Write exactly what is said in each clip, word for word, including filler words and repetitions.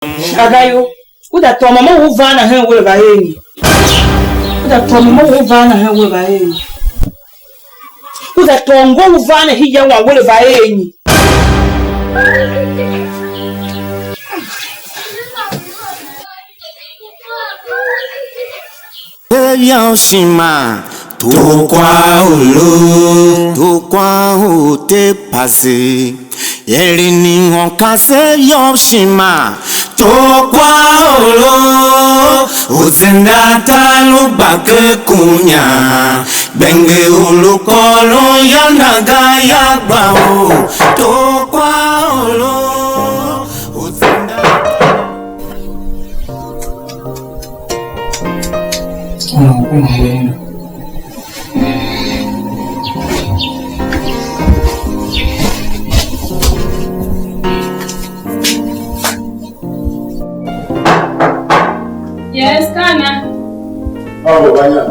Agayo, u za tôô mô u van na hen we va er nyi? U za tôô mô u van na hen we va er nyi? U za tôô ngô u van na hia wan we va er nyi? Yô, shima, tukwa u lu, tukwa u te pase. Eri ni hon kase yô, shima, tukwa u lu, u zenda ta lu gba ke kunya, gbenge u lu kôron yô, na ga ya gba u, tukwa u lu, u zenda. Yes, kana. Abo banya.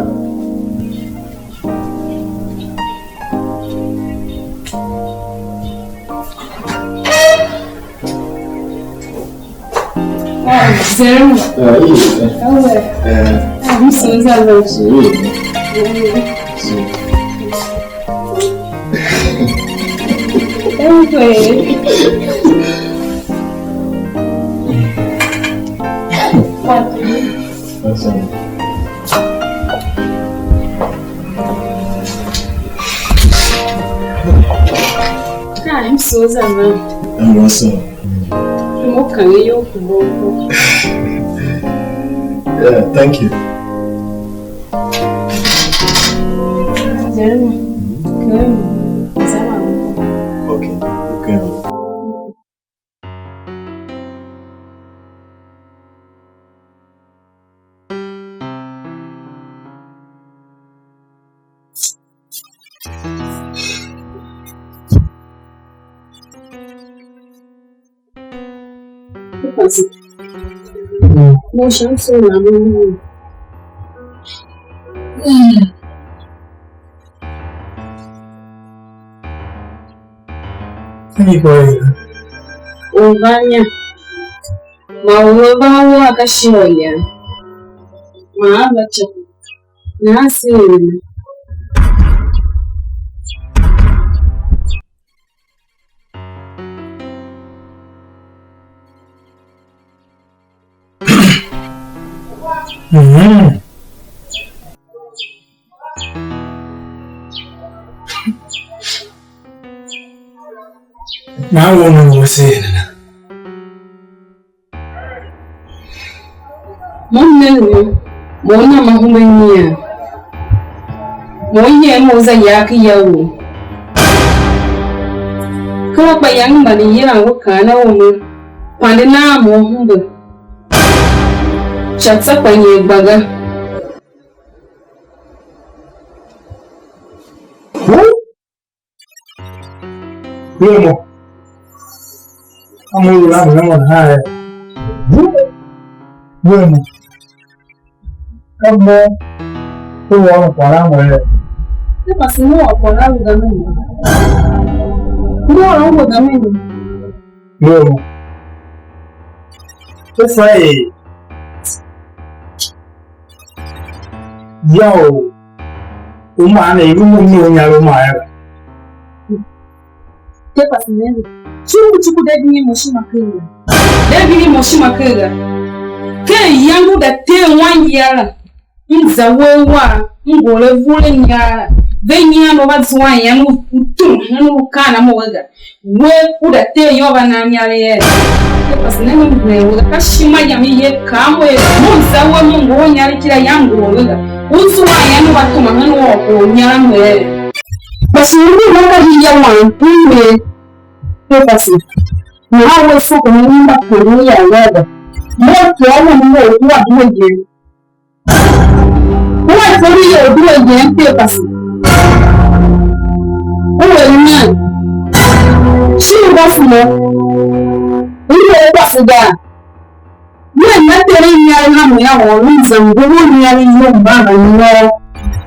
Zerema. Eh, iyi, eh. Awe. Eh. Ah, msunza lo. Iyi. Anyway. That's all. Kai, msoza man. I'm awesome. Mo kange yo kuboko. Yeah, thank you. Jeremy, come. Zama. Okay, okay. Mo sha mso na mo mo. Unganya, ma u a va a ka shin u yan, ma a va ca, nahan se er ne. Mhm. Maa won u wese er nana? Mo m nenge u, mo u na ma humbe nyian, mo u yem u za yar ken ya wou. Kera kpa iyange mba ne yilan we kaan a u me pande nan mo humbe, sha tsa kpa nyi a gba ga. Lu a mo. Ka mo lu a mo yôngo nahan yô. Lu a mo. Ka mo u ôron kwagh a mo yô. Ka pase mo ôr kwagh a u ga mene? Mo ôr u ga mene? Lu a mo. Ka fa er yô, u maa ne, i lu mo mi u inyaregh u maa yô. Te pase nenge, cuku cuku de vini mo shima ker ga. De vini mo shima ker ga. Ken iyange u da tee wanyiala, m za uwegh wam, m ngor avur a inyaregh, ve nyian u va zuan yam u, u tum hen u kaan a mo we ga. We u da tee yô, va nan inyaregh yee? Ke pase nenge m ven we ga, ka ishima yam i ye kaa mo er, mo m za we, mo ngohol inyaregh kila yam, ngohol we ga. U zua yam u va tuma hen u ôr kwagh u inyaregh mo yee? Kpa shi u ngu nongo ka hii ya wam pun mer, ke pase nahan we fo u ngu mba kpen u ya ga ga. Mo u tôô mo m ngohol kua due je. Una ikondo you due je mpepasi. Uwe nan. Shi u va fumo. Uwe u va fuga. Uwe na tere inyar na mu ya won u zan go u nyar yum ba na no.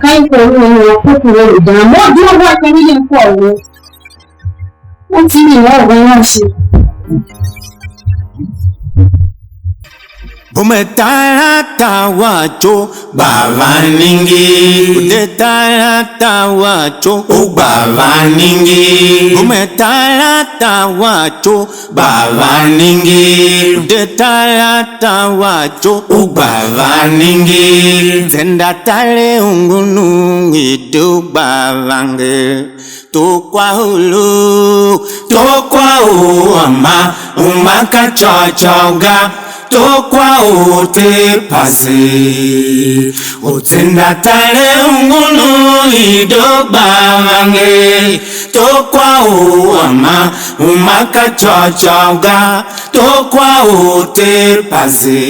Kai ko u ne ko ku u da. Mo due wa ka ni yen ko u. U tindi na u va yam shi. Umetarata wacho gba va ningir. Udetarata wacho u gba va ningir. Umetarata wacho gba va ningir. Udetarata wacho u gba va ningir. Zenda tale ungunu idu gba vange. Tokwa u lu, tokwa u ama, uma ka côghcôgh ga, tokwa u te pase. U tsenda tale ungunu i do gba vange, tokwa u ama, uma ka côghcôgh ga, tokwa u te pase.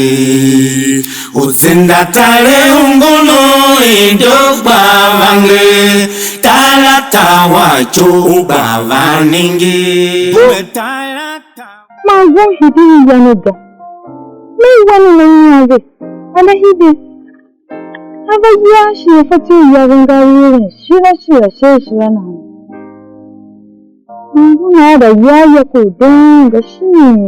U tsenda tale ungunu i do gba vange, talata wacho u gba va ningir. Man won hidi i ya ne ga. Me wa ne na nyian ve, a na hidi. A va ya shi a fatyô u yaven ga, a eren shira shira shira shira nahan. Ngu na da ya ya ko deen ga shin?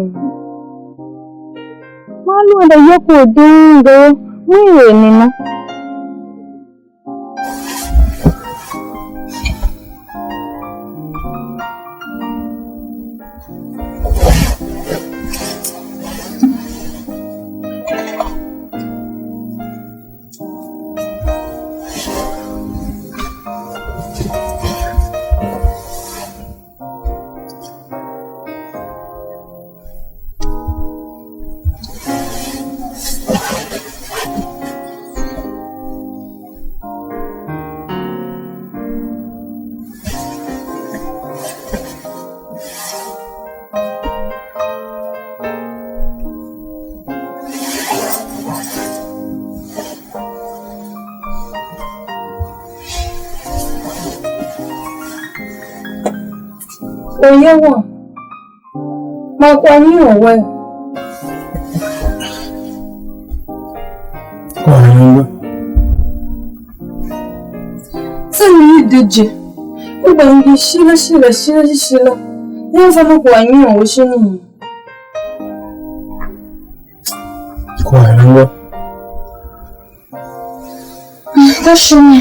Ma lu da ya ko deen ga, me er ne na. Oya wam, ma kwagh nyi u wer? Kwagh yô, se mi i de je, u gba ngi shila, shila, shila, shila, yô, za ma kwagh nyi u we shin mi? Kwagh yô. Ka shimi.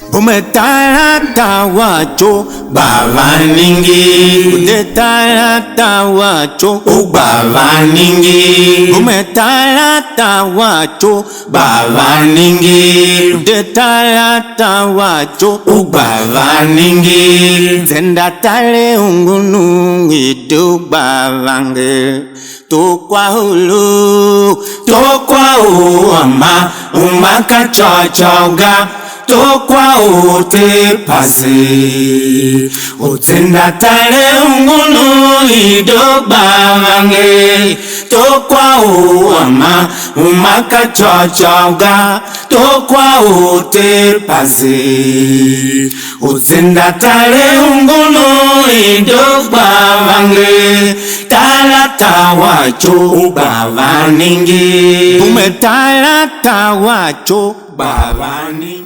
Umetarata wacho gba va ningir. Udetarata wacho u gba va ningir. Umetarata wacho gba va ningir. Udetarata wacho u gba va ningir. Zenda tale ungunu i do gba vange. Tokwa u lu, tokwa u ama, uma ka côghcôgh ga, tokwa u te pase. U tsenda tale ungunu i do gba vange, tokwa u ama, uma ka côghcôgh ga, tokwa u te pase. U tsenda tale ungunu i do gba vange, talata wacho u gba va ningir. Umetarata wacho gba va ningir.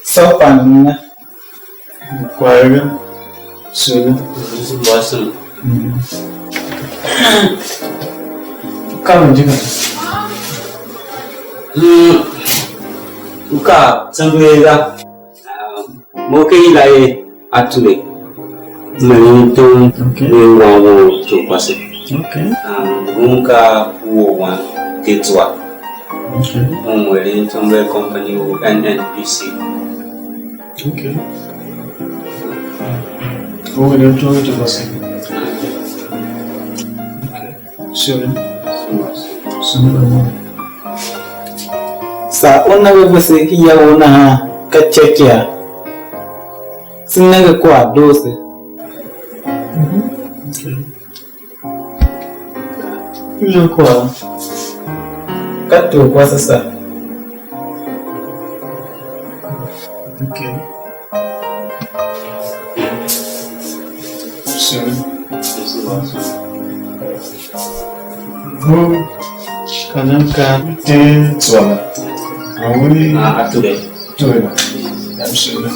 Só para mim, né? Kwagh yô, sule. Ka u jika. Mm, u ka tsembe ga. Mo ke yila er Ature. Meren tom. Okay. Me wan wou to kwase. Okay. Um, ngun ka u wan Ketua. Okay. Un eren tom ve company u N N P C. Okay. U eren tom ve to kwase. Okay. Sure. Sure. Sa u nenge vese ki ya u nahan ka chekia. Se nenge kwagh doo se. Mhm. Okay. Ian kwagh ka tor kwase sa. Okay. Sure. Go kanan ka te tswala. Awuri. Ah, Ature. Ature. Absolutely.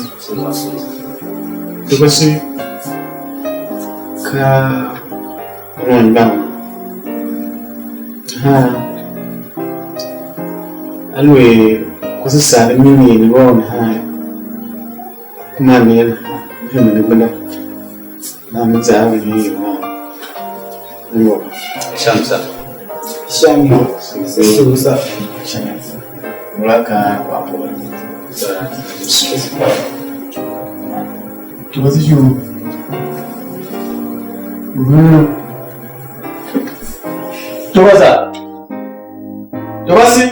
Tukasi ka Rwanda. Ha. Aluer kwase sar mimi ne va u nahan, kuma ne hembe ne gbenda, na me za a ve ne i wan. Ngô. Sha msa. Sha mi. Sha msa. Sha msa. Mura ka wa ko. Sa. Tuwasi shu. Tuwasa. Tuwasi.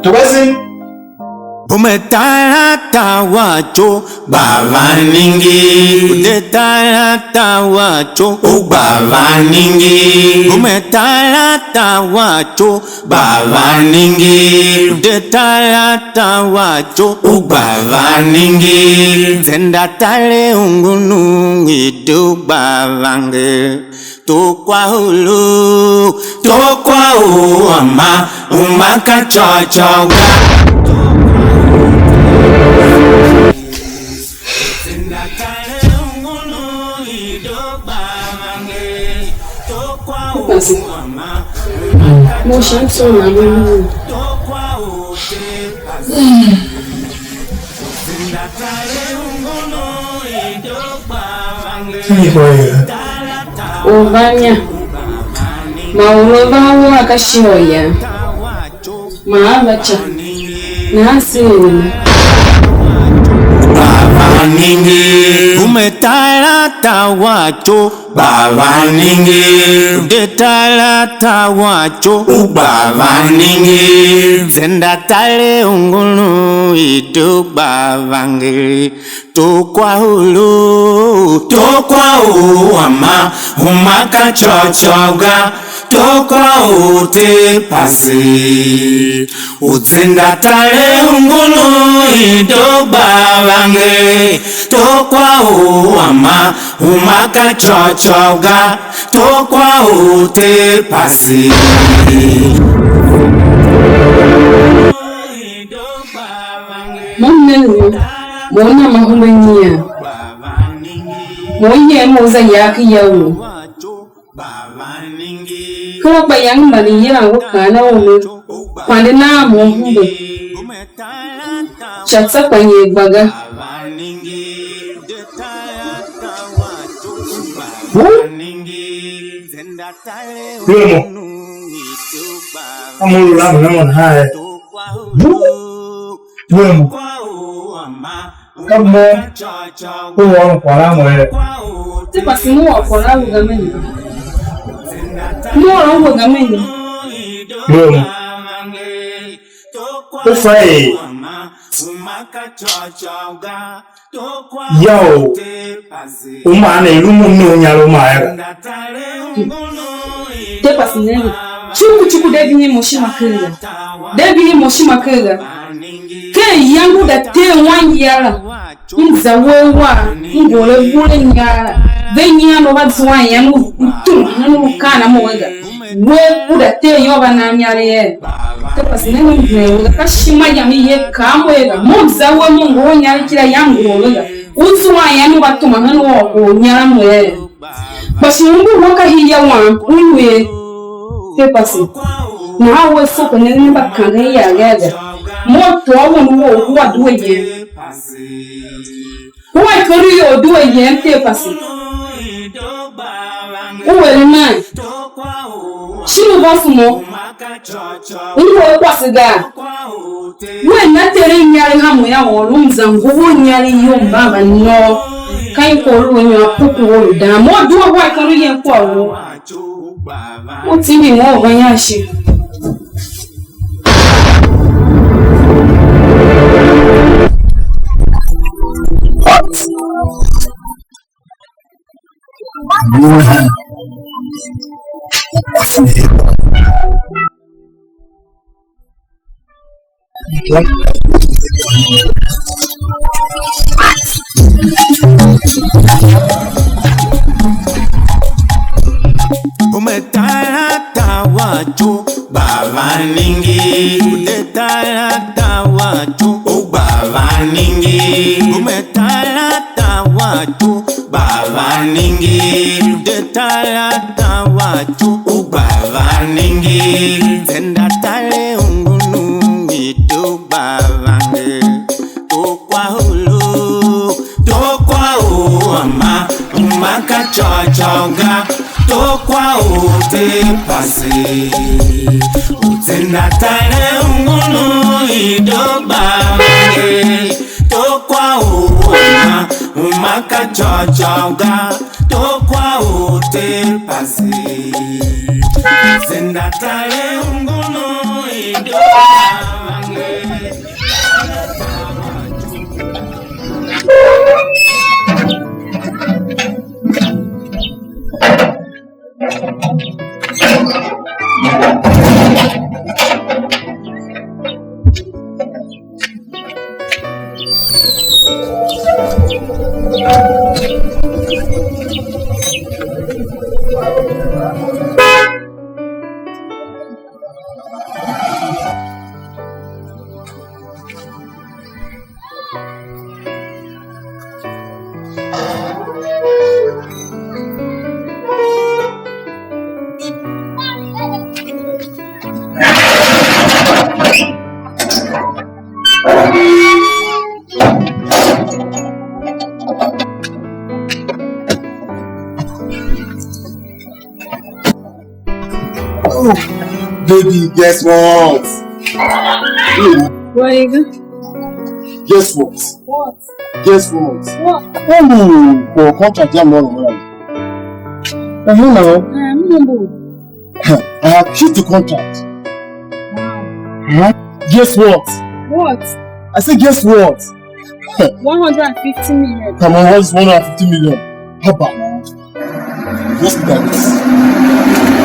Tubasi. Umetalata wacho bavanenge. Udetalata wacho ubavanenge. Umetalata wacho bavanenge. Udetalata wacho ubavanenge. Zenda tale ungunu idu bavange. Tokwa ulu, tokwa u ama, uma ka chôchô ga. Mo shan tsô na mo. Nyi ko ye? U va nya. Ma or u van wua ka shighe u yan. Ma a va ca. Nahan se er u ne. Bavanenge. Umetalata wacho. Bavanenge. Udetalata wacho. Ubavanenge. Zenda tale ungunu idu bavange. Tokwa ulu, tokwa u ama, uma ka chôchô ga, tokwa u te pase. U zenda tale ungunu idu bavange, tokwa u ama, uma ka chôchô ga, tokwa u te pase. Mo m ne u, mo u na ma hembe nyian, mo u yem mo u za yar ken ya u. Kera gba iyange mba ne yilan we kaan a u ne, pande nan mo hembe, sha tsa kpa nyi gba ga. Wu? Yule mo. Kama u lu lam ne mo nahan ye. Wu? Yule mo. Ka mo u ôron kwagh a mo ye. Te pase mo ôr kwagh a u ga mene? Mo ôron we ga mene? Yule mo. U fa er ya u u maa ne, i lu mo ne u inyaregh u maa ya ga. Te pase nenge, cuku cuku de vihin mo ishima ker ga. De vihin mo ishima ker ga. Ken iyange u da tee wan ya la, m za uwegh wam, m ngôôr avur a inyar la, ve nyian u va zuan yem u, u tum hen u lu kaan a mo we ga. We u da tee yô, va nan inyaregh yee? Te pase nenge, m zen we ga, ka ishima yam i ye kaa mo ye ga. Mo m za we, mo m ngohol inyaregh kila yam, m ngohol ve ga. U zuan yam u va tuma hen u ôr kwagh u inyaregh mo yee? Kpa shi u ngu wa ka hii ya wam, u lu ye. Te pase. Nahan we soo pe ne ne mba kangen yagh yagh ga. Mo u tôô wen wou u due yen. U a ikor you due yen, te pase. U eren nan. Shin u vôso mo. U ngu a kwase ga. Wea na Terem inyaregh a mo yô, or u m za ngohol inyaregh you mban va nôô. Ka nyi kwagh u lu a nyôr puku wou lu dang? Mo due wea ikor yen kwagh wou. U tindi mo u va nyan shi. Umetalata wacho bavanenge, udetalata wacho ubavanenge, umetalata wacho bavanenge, udetalata wacho ubavanenge. Aningi, zenda tale ungunu, ido gba vange, tokwa hulu, tokwa uama, uma ka chochoga, tokwa ute pasi, utenda tale ungunu, ido gba vange, tokwa uama, uma ka chochoga, tokwa ute pasi. Zenda tale ungunu ido avange. Oh, baby, guess what? What is it? Guess what? What? Guess what? What? Oh, for contract, I'm not around. Uh-huh, now. Um, I have kept the contract. Wow. Huh? Guess what? What? I said, guess what? One hundred and fifty million. Come on, what's one hundred and fifty million? How about now? Let's look at this.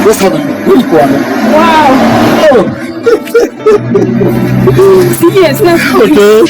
Let's have a look. Really cool, man. Wow. Oh. Yes, let's do it. Okay.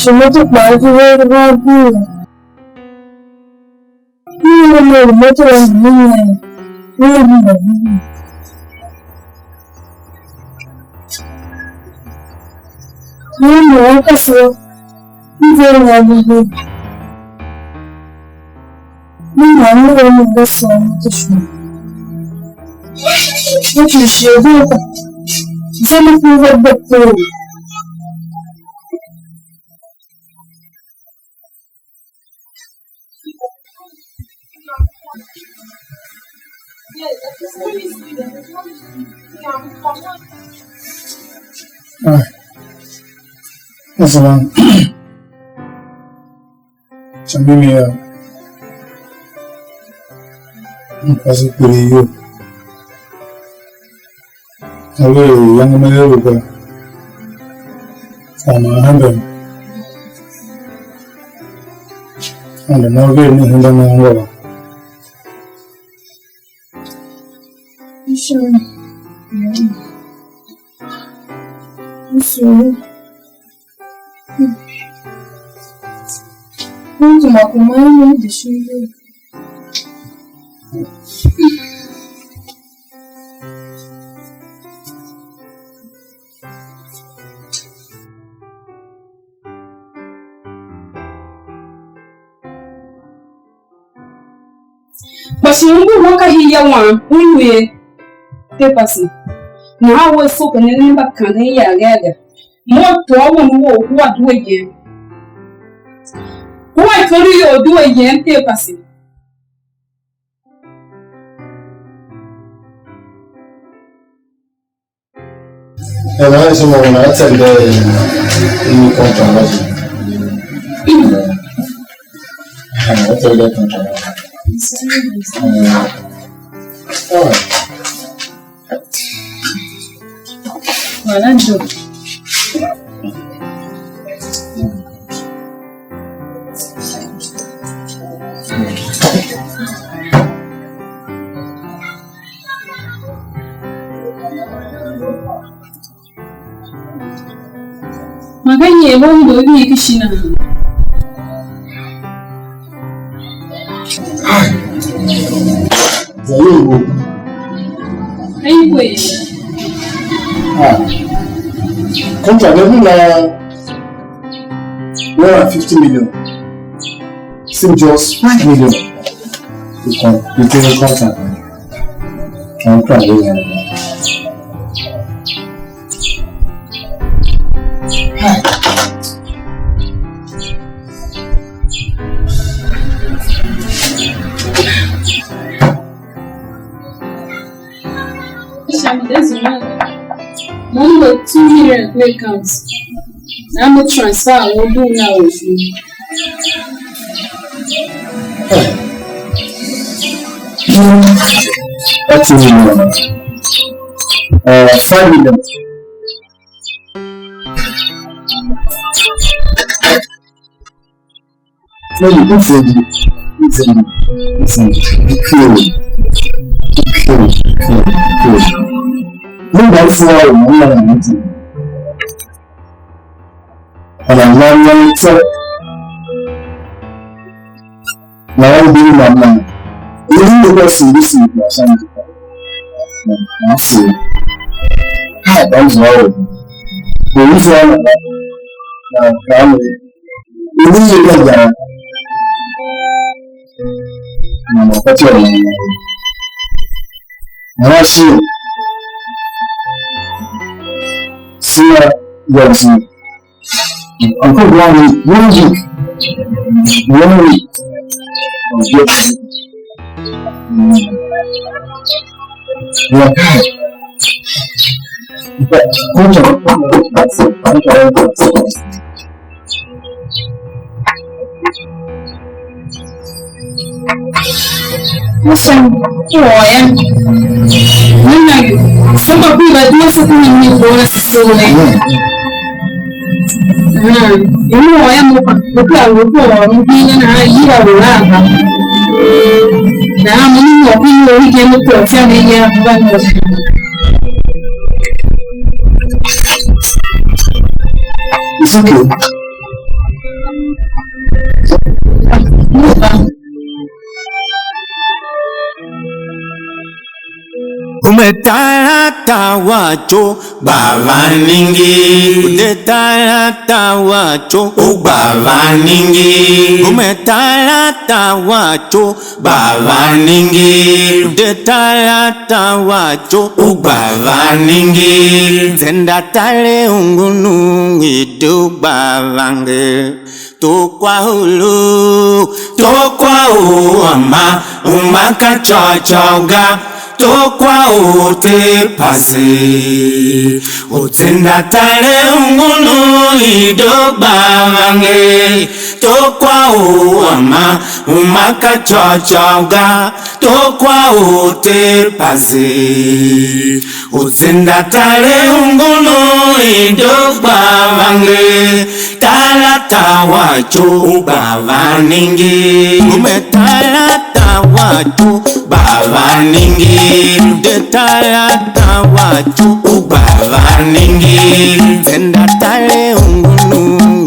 Shi moto kpaa ki ver va bee. I ver a moto la ngi nen, ve lu hemba vihin. Ve mough a kasev, m ver a vihin. Ve mough m lu a mo ve sôr moto shon. Ve pine shighe ve ka, za me ku ve gbe kper. Ah, asema, sha mimi ya, m pase kpiligh iyol. Aluer iyange me er u ga, kwagh ma a hembe m. Aôndo Mo ver me hemba me ungwa la. Msugh. Mtu makuma ene de shule. Kpa shi umbur wam ka hii ya wam, u lu ye tepase. Nahan wea soo pe ne ne mba kangen iyav ga ga. Mo tôô wen wou hua due yen. Hua ikondo you due yen tepase. And I also want to tell the in the contract. I tell the contract. All right. Voilà, Joe. Makanyi ebe u ndoghol ken ishina? Za ye wo. Ayi kwe. Ah. Contract ne na one hundred fifty million. Seem just five million. You can you can contract. Contract. Sha mi de zungwa. Mo m lu two million ku account. Na mo transfer a mo dugh na u shi. Thirty million. Uh, five million. No, you don't say it. You say it. You say it. Be clear. Be clear. Be clear. Be clear. Nobody say I will not have anything. And I'm not going to. Na wan biri man nan. Ili ne kwa sindi sindi kwa sani. Na se. Hai, ba zuwa o. Ko zuwa na. Na kame. Ili ne kwa jana. Na ma kwa tiwa na. Na se. Sina ya sina. Uncle Brown, one week. One week. Yeah. But, Listen, ku ôr yô, nana, samba ku i va due se ku mimi ku ôr se se u ne. Mm. Imo ôr yô, mo kpa, mo kera lu ku ôr mo kin ga nahan, yila u la ga. Nahan mo ni mo ku imo u hegen mo kera u ican ne ya, mo va mo. It's okay. Umetarata wacho bavaningir. Utetarata wacho ubavaningir. Umetarata wacho bavaningir. Utetarata wacho ubavaningir. Zenda tale ungunu idu bavange. Tokwa u lu, tokwa u ama, uma ka côghcôghga, tokwa u te pase. U tsenda tale ungunu i doo gba vange, tokwa u ama, uma ka côghcôghga, tokwa u te pase. U tsenda tale ungunu i doo gba vange, talata wacho u gba vaningir. Ume talata wacho gba vaningir. De talata wacho u gba vaningir. Tsenda tale ungunu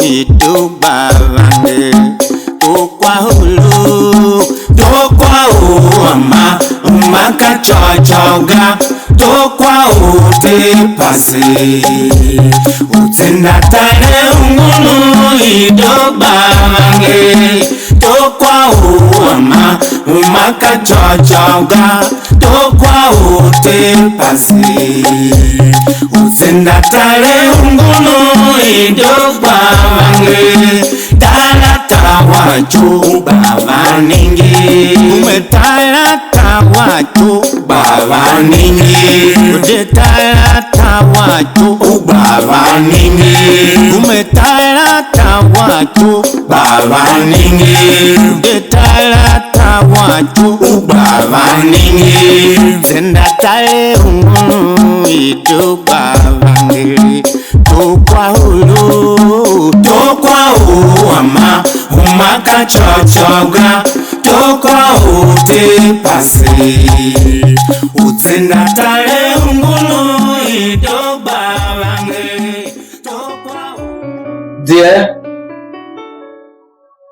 i doo gba vange. Tokwa u lu, tokwa u ama, uma ka côghcôghga, tokwa u te pase. U tsenda tale ungunu i doo gba vange, tokwa u ama, uma ka côghcôghga, tokwa u te pase. U tsenda tale ungunu i doo gba vange, talata wacho u gba vaningir. Ume talata wacho u gba vaningir. Ude talata Wacho ugba va ningir. Umetalata wacho ugba va ningir. Umetalata wacho ugba va ningir. Senda tale ungunu ido gba vangeli. Tokwa ulo, tokwa uama, uma ka chochoga. Tokwa u te pase, u tsenda tale ungunu i doo gba vangeli. Tokwa u. Dear,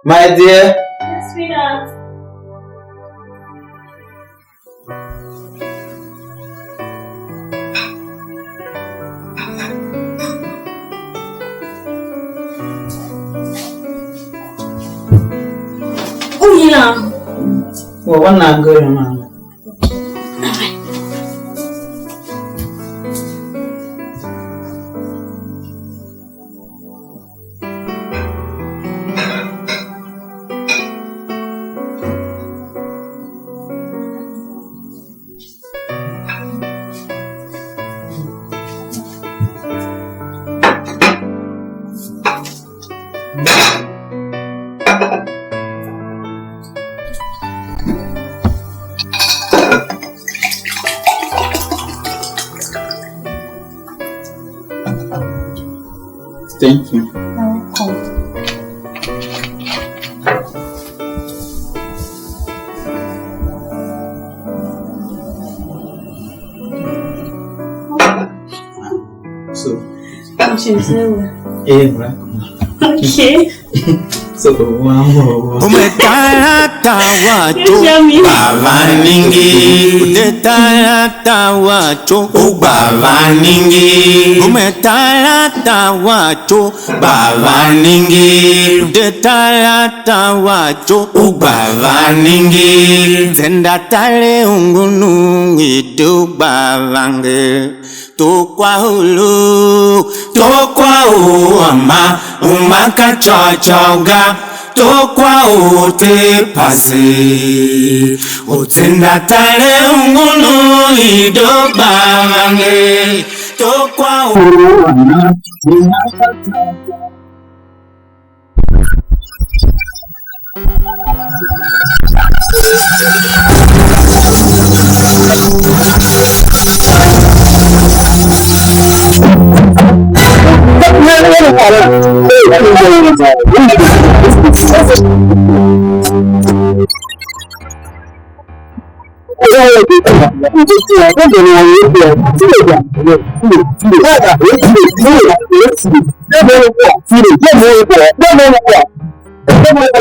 my dear. Yes, sweetheart. Ungina. Wa wa na ngere ma. Thank you. You're welcome. So, I'm sure it's over. Eh, right. Okay. So, wow. Umetalata wacho ugba va ningir. Umetalata wacho ugba va ningir. Umetalata wacho ugba va ningir. Umetalata wacho ugba va ningir. Senda tale ungunu ido gba vangeli. Tokwa ulo, tokwa uama, uma ka chochoga, tokwa u te pase, u tsenda tale ungunu i doo gba vangeli, tokwa uama, uma ka chochoga.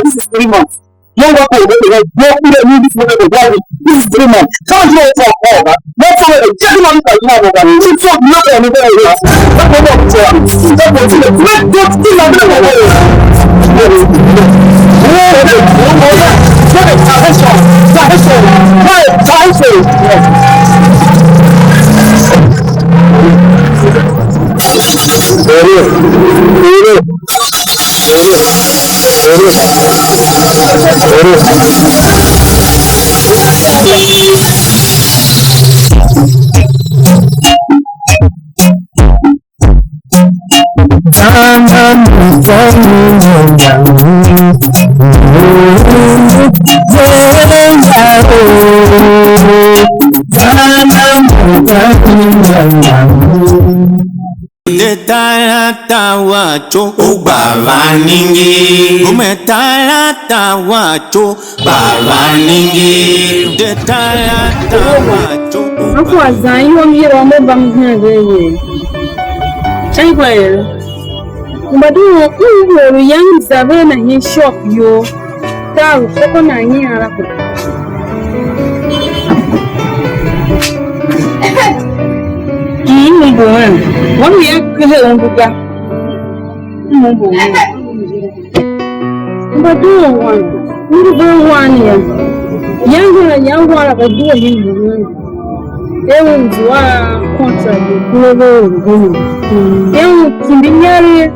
This is three months. Young people go to work, go to work, go to work. This is three months. Come on, you don't talk all that. Not so that the gentleman is like, no, no, no. You talk, no, no, no, no, no. That's what I'm saying. That's what I'm saying. Let's go to the other way. Tradition, tradition, tradition. Umetalata wacho ugba va ningir. Umetalata wacho gba va ningir. Umetalata wacho ugba. Aku azan iwam yere wa mo bam hen ve ye. Chai kwa yere. Mbadu u u lu yang za ve na hin shop yo. Tar u koko nan nyi ara ko. Mm, m bo wen. Wan u ya kele u ngu ga. M bo wen. Mba doo wan. M ngu ve wan ya. Yangu la yangu la ba doo hin mbu wen. E un zua contract de kure ve u ngunu. E un kimbi nyari.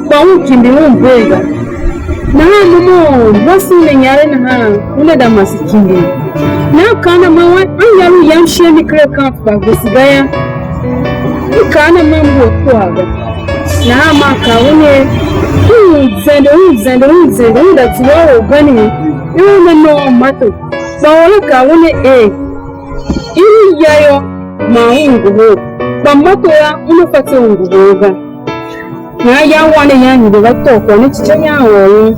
Kpa un kimbi un bee ga. Nahan mo mo, vese un a nyare nahan, una da mase kimbi. Nahan kaan a ma wan, a nyar u yam shighe mi ker akan kpa vese ga yô. M Kaa na man mbu a kwagh ga. Nahan man kaa un er, un zende, un zende, un zende, un da zua orgen i, i un a nôô mato. Kpa or la kaa un er, i lu ya yô, man un ngohol. Kpa mato yô, una fatyô u ngohol ga. Nahan yan wan ne yan hide va tôô kwagh ne cicia yan ôron.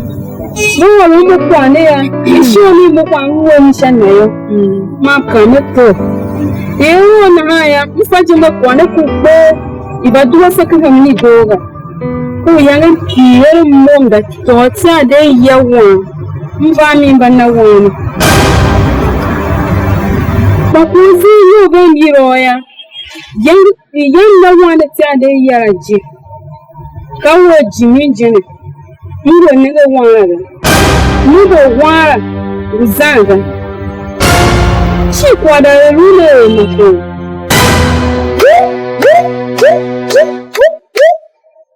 Mo ôron mo kwagh ne yô, i sha mi mo kwagh ngu a mi sha na yô. Maa kaa me kpe. Er u a nahan yô, m fa je mba kwagh ne ku kpee, i va due se ken hemen i doo ga. Ku iyange m kighir mo m da tôô tsa de ya wan, m va mi mba na wan ne. Kpa ku u zin iyol ve m yila u yô, iyange, iyange na wan ne tsa de ya la je. Ka u a jimin je ne, m ngu a nenge wan la ga. M ngu a wan la ngu zan ga. Shin kwagh da er u ne er ma tor?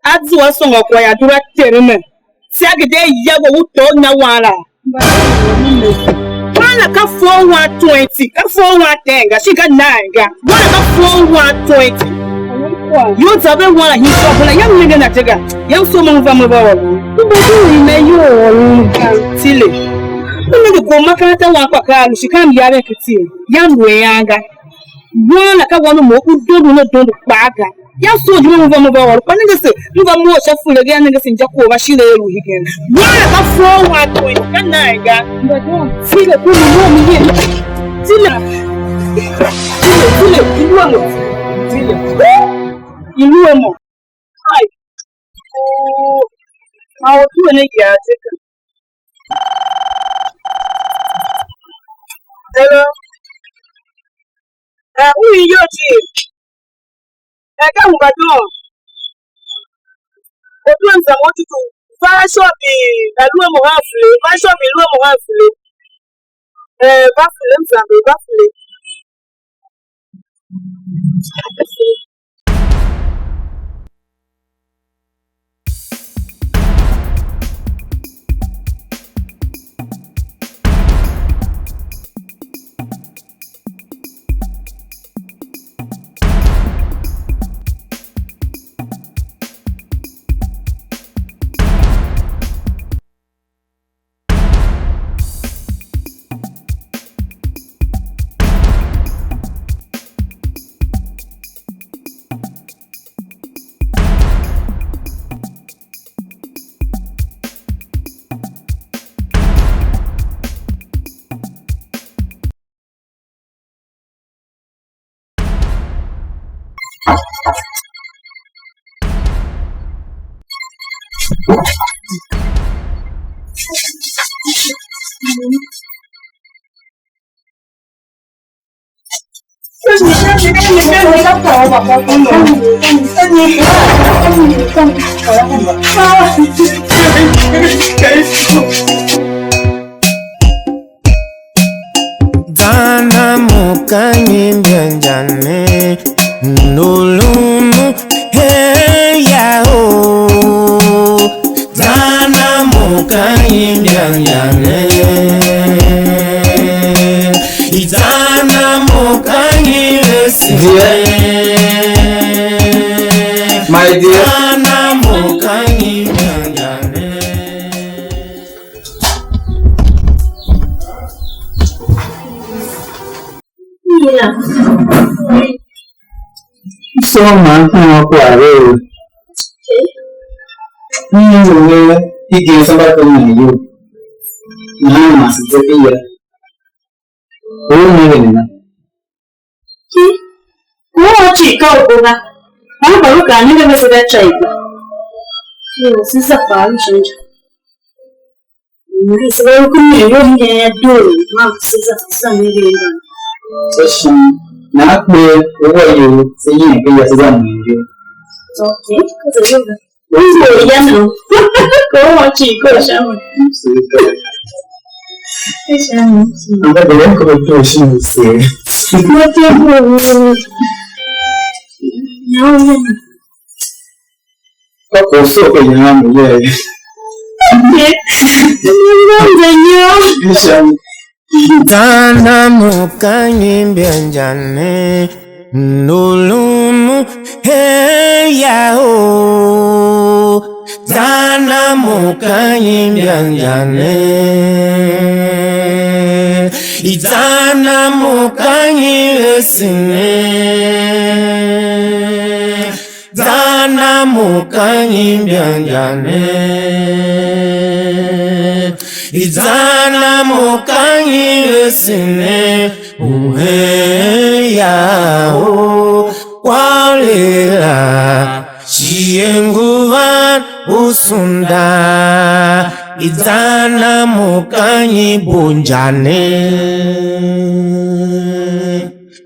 A zua sôngo kwagh yô, dura tere ne. Tsiagh de ya we u tôv na wan la. Wan la ka four one twenty, ka four one ten ga, shi ka nine ga. Wan la ka four one twenty. Yo za ve wan la hin sha bula, yam nenge na je ga. Yam so mo va mo va wa. Ku ba du i me yo o lu ga. Tile. Ku nenge ko makaranta wan kpa ka lu shi ka m ya ve ki tile. Yam lu yan ga. Wan la ka wan u mo u dondo ne dondo kpaa ga. Ya so jime mo va mo va ôr. Kpa nenge se, mo va mough sha fule ga, nenge se inja ko va shire er u hegen. Wan la ka four one twenty, ka nine ga. Tile ku mi mo mi ye. Tile. Tile, tile, i lu a mo. Tile. I lu a mo. Ai. Oh. Ma o tu ne ya te ka. Hello. Eh, u iyol cii? Eh, ka u mba doo. Otu a zam u tutu. Va shop i, eh, lu a mo ha fule. Va shop i lu a mo ha fule. Eh, va fule, m zamber, va fule. Zan a mo ka nyi mbianjan ne, ndulunu he ya o. Zan a mo ka nyi mbianjan ne, zan a mo ka nyi vese. Dear, my dear. Zan a mo ka nyi mbianjan ne. Soo man ka ma kwagh ve u, m nenge ve igen samba ken nahan iyol, nahan man se ze ken ya. Or nenge nena? Ki, ku u cii ka u bo ga. Man kpa lu kaa nenge vese ga ca i gba. Yo, se za kpaa lu sha inja. Se va lu ken ior hingen ya doo, man se za, se za nenge nenge. Tsô shin, nahan kper u wa ior, se yem ken ya, se za mwen ior. Okay, ka za ior ga. U ngu ya no. Ko u cii ko sha mo. Sha mo. Anda bere ko to shi mo se. Mo te mo. Na u ya. Ka kwagh soo ka yange mo yee. Zan a mo ka nyi mbianjan ne, ndulunu Hey, ya, oh, zan a mo ka nyi mbianja ne? I zan a mo ka nyi ese ne? Zan a mo ka nyi mbianja ne? I zan a mo ka nyi ese ne? U hen ya o kwale la, shi ye ngu van u sunda. I zan a mo ka nyi bo inja ne?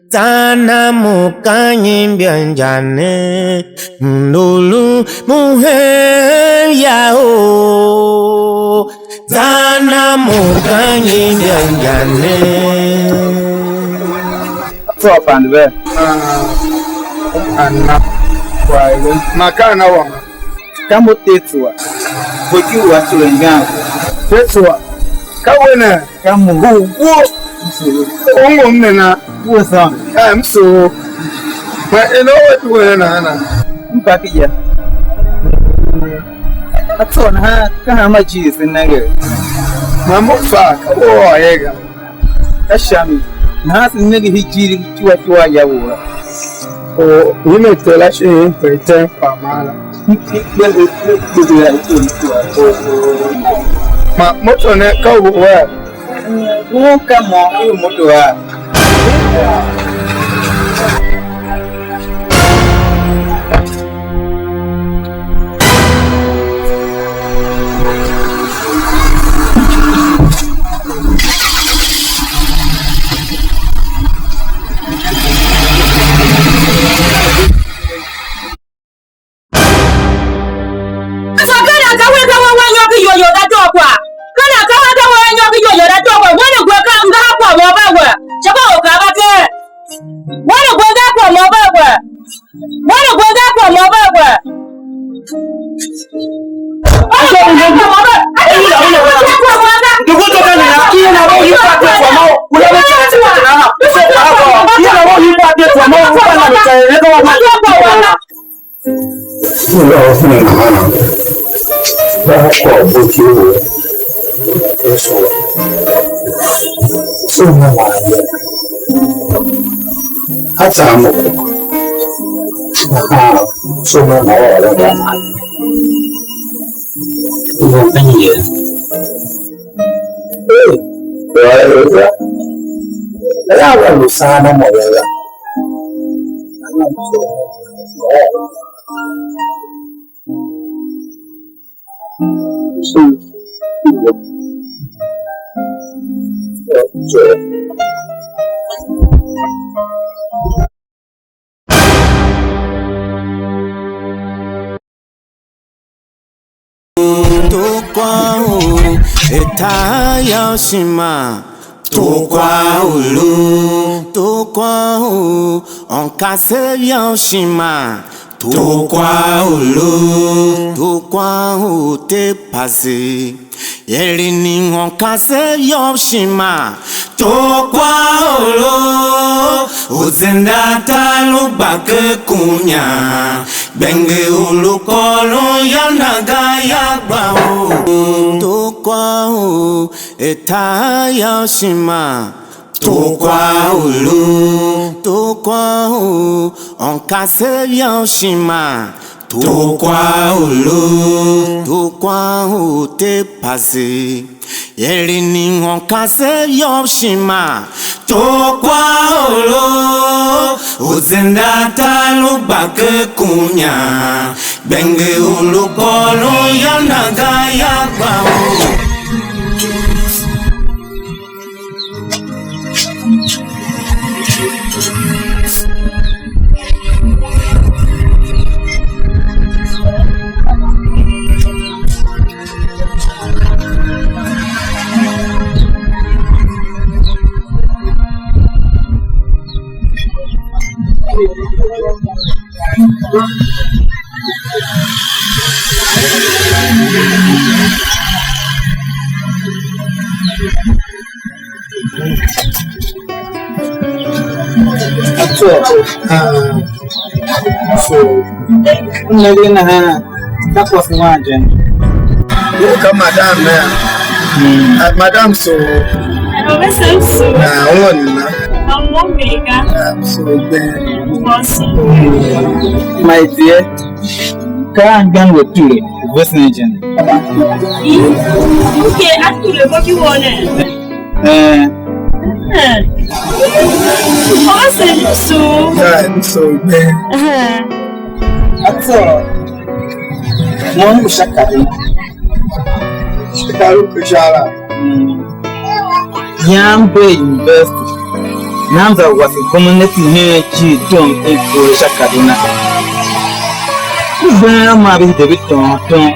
Zan a mo ka nyi mbianja ne? Ndulu mu hen ya o. Zan a mo ka nyi mbianja ne? Tsô pande ve. Ana kwagh ve. Ma ka ana wama. Ka mo Tetua. Bo ki u a tule ngan. Tetua. Ka we ne. Ka mo. Ngu wo. U ngu m ne na. Wo sa. Eh, m so. Ma eno we tu we na na. M pa ki ya. A tsô nahan ka hanma ijiir se nenge. Ma mo fa ka wo a ye ga. Ka sha mi. Nahan se nenge hii ijiir icuwa icuwa ya wo la. O, yi me tera shi pe tem kpa mara. Ma moto ne ka u wea? Ngun ka mo i u moto a? Tsô ken a ka wen ka wen wan nyôr ki iyol you da doo kwagh. Ken a ka wen ka wen nyôr ki iyol you da doo kwagh. Wen u gwen ka nga ha kwagh mo va we. Sha ba u ka va ker. Wan u gwen ga kwagh mo va we. Wan u gwen ga kwagh mo va we. Una ofuna na hana ba kwa buki wo. Yesu. So na wa ye. Hata mo. Aha. So na wa wa wa. Ina anye. Eh. Wa ya. Ya wa lu sana mo ya. Tokwa u eta ya ushima. Tokwa u lu. Tokwa u onkase ya ushima. Tokwa u lu. Tokwa u te pase. Eri ni onkase ya ushima. Tokwa u lu. U zenda ta lu gba ke kunya. Gbenge u lu kôron ya na ga ya gba u. Tokwa u eta ya ushima. Tokwa u lu. Tokwa u onkase ya ushima. Tokwa u lu. Tokwa u te pase. Eri ni onkase ya ushima. Tokwa u lu. U zenda ta lu gba ke kunya. Gbenge u lu kôron ya na ga ya gba u. Atua, ah, So, m nenge nahan, ka kwase wan je. Ngu ka madam ne. Mm. Ah, madam, so. Hello, Mister So. Ah, one na. I'm one mega. Ah, so then. Awesome. Mm. My dear, ka angan we tule, vesen je. Okay, actually, what you want? Eh. Eh. Awesome, so. Ah, so then. Eh. That's all. Na u ngu sha Kaduna. Sha Kaduna ku sha la. Mm. Yam Bay University. Nam za wase gomnati hen cii tom i kure sha Kaduna. U been a ma ve hide ve tom tom.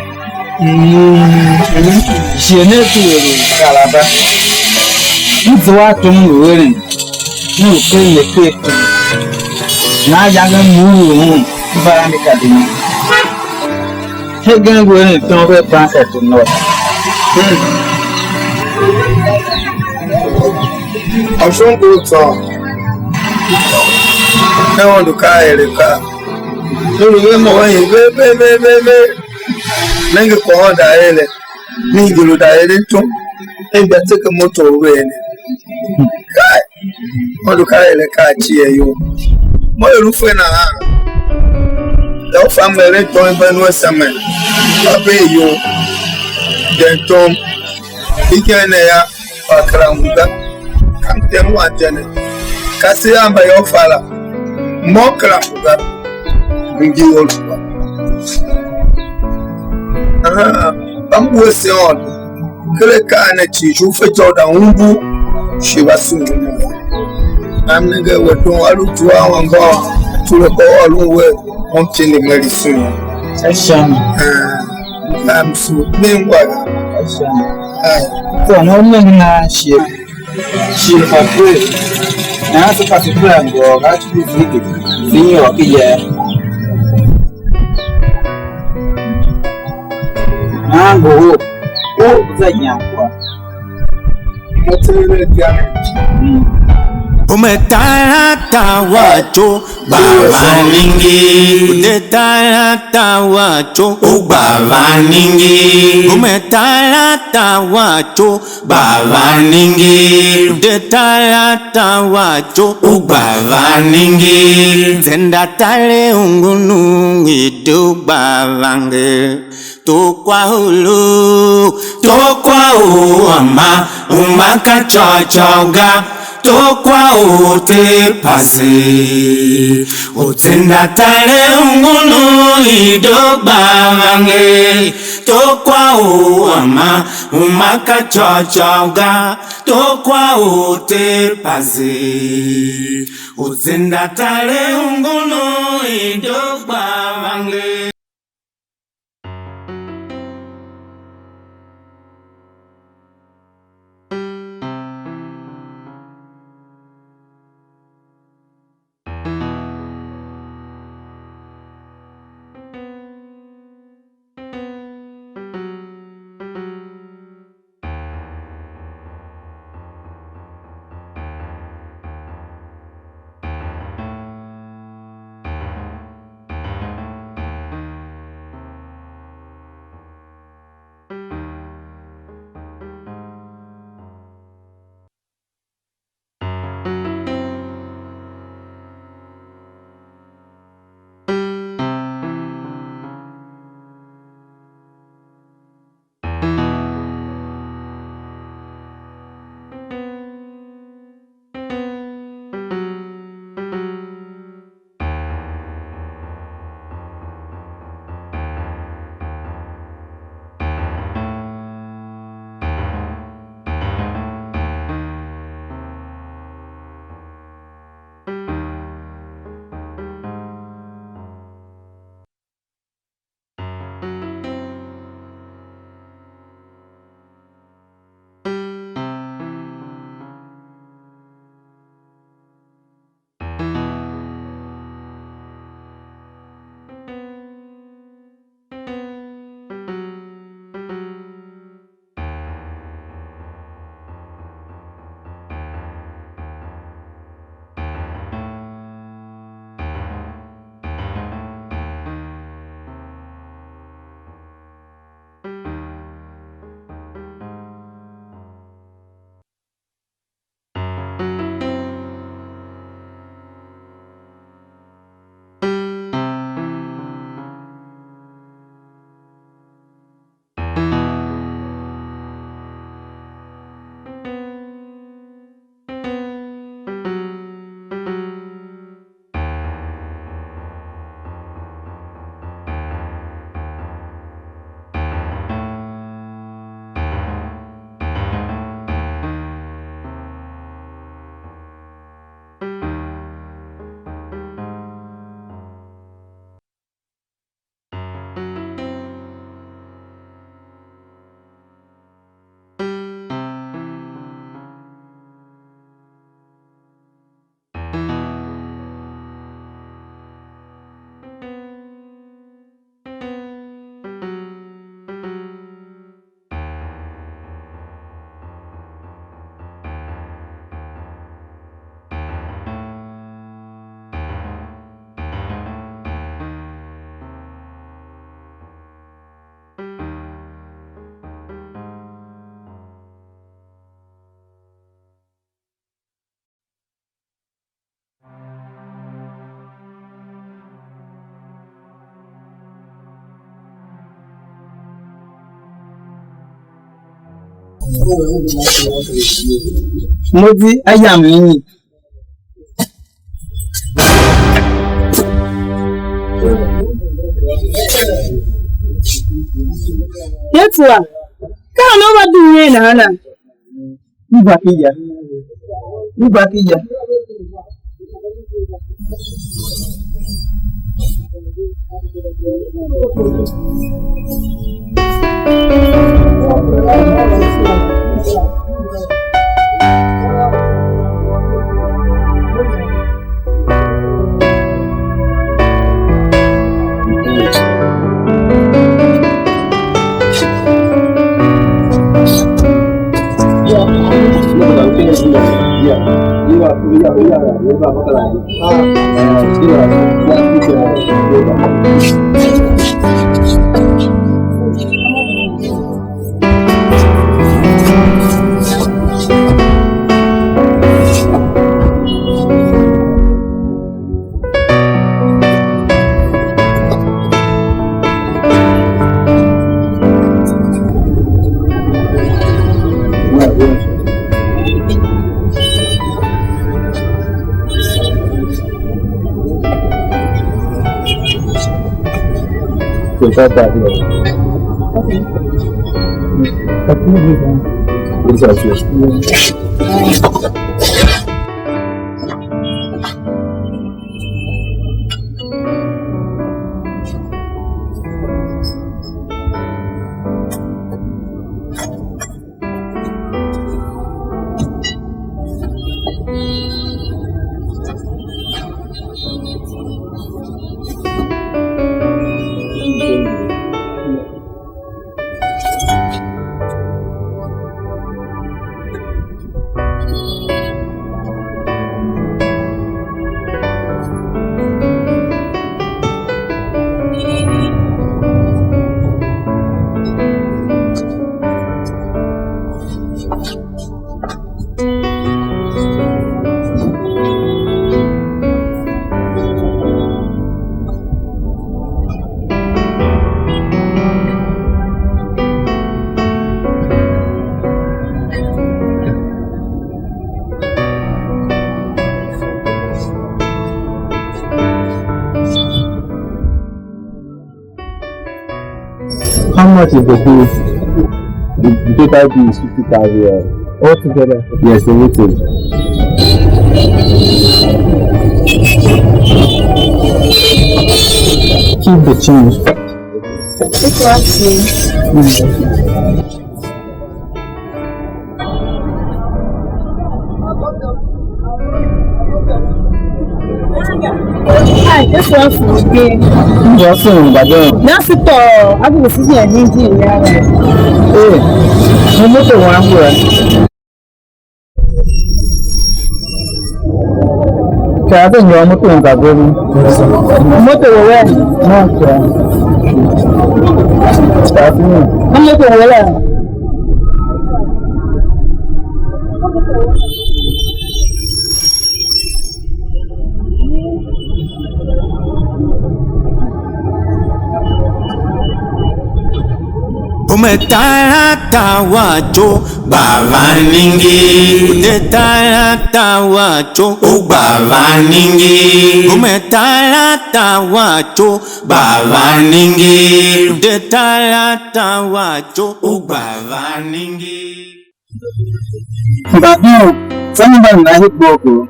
Mm. Shighe ne ku lu Calabar. M zua tom u eren. M lu ken ne ken. Na yange m lu un. M va a mi Kaduna. Hegen ngu eren tom ve bank of the north. Ôson ngu tsô. Ne Aôndo ka a ere ka. Ne lu ve mo ve ve ve ve ve. Nenge kwagh da ere. Ne ngi lu da ere tom. Ne gba teke moto u ve ne. Kai. Aôndo ka ere ka a cie iyol. Mo i lu fe nahan. Yô, u fa m eren tom i ben u a semen. Fa ve iyol. Den tom. Ijen ne yô, kpa kera ngu ga. Ka m tem wan je ne. Ka se a mba yô, fa la. Mo kera ngu ga. Ngi ol kpa. Aha. Mba m ngu a se Aôndo. Ker akaa ne cii, shi u fetyô u da umbur, shi va sungh mo. Nam nenge we tom, a lu zua u anngôô, tule kpa u ôron we, mo m tindi mer i sungh. Ka sha mi. Ah, nam su, mi ngwa ga. Ka sha mi. Ah. So, na u nenge na shighe, shighe fa pre. Na se pase pre a ngôôr, a civir zidi, zidi nyôr ki yee. Nahan ngohol u za inyam kwagh. Umetarata wacho bavaningi, udetarata wacho ubavaningi, umetarata wacho bavaningi, udetarata wacho ubavaningi, zendatale ungunu ido bavange. Tokwa ulu, tokwa u ama, uma ka côcô ga, tokwa u te pase. U tsenda tale ungunu i do gba vange, tokwa u ama, uma ka côcô ga, tokwa u te pase. U tsenda tale ungunu i do gba vange. Mo di a yam nyi? Yesu a, ka an u va dugh yen nahana? M va ki ya. M va ki ya. How much is the bill? The, the total bill is fifty thousand. Altogether? Yes, everything. Keep the change. It's okay. Mm. Ai, esse é o fundo. Já sim, tá bom. Nasce to, a que você tinha gente. Ei, não muito longe, né? Ka ve nyôr moto nga ve mi. Moto we we? Na ka. Ka ve mi. Moto we la. Umetarata wacho gba va ningir. Umetarata wacho u gba va ningir. Umetarata wacho gba va ningir. Umetarata wacho u gba va ningir. Mba bu, tsô mba na hi gbogbo.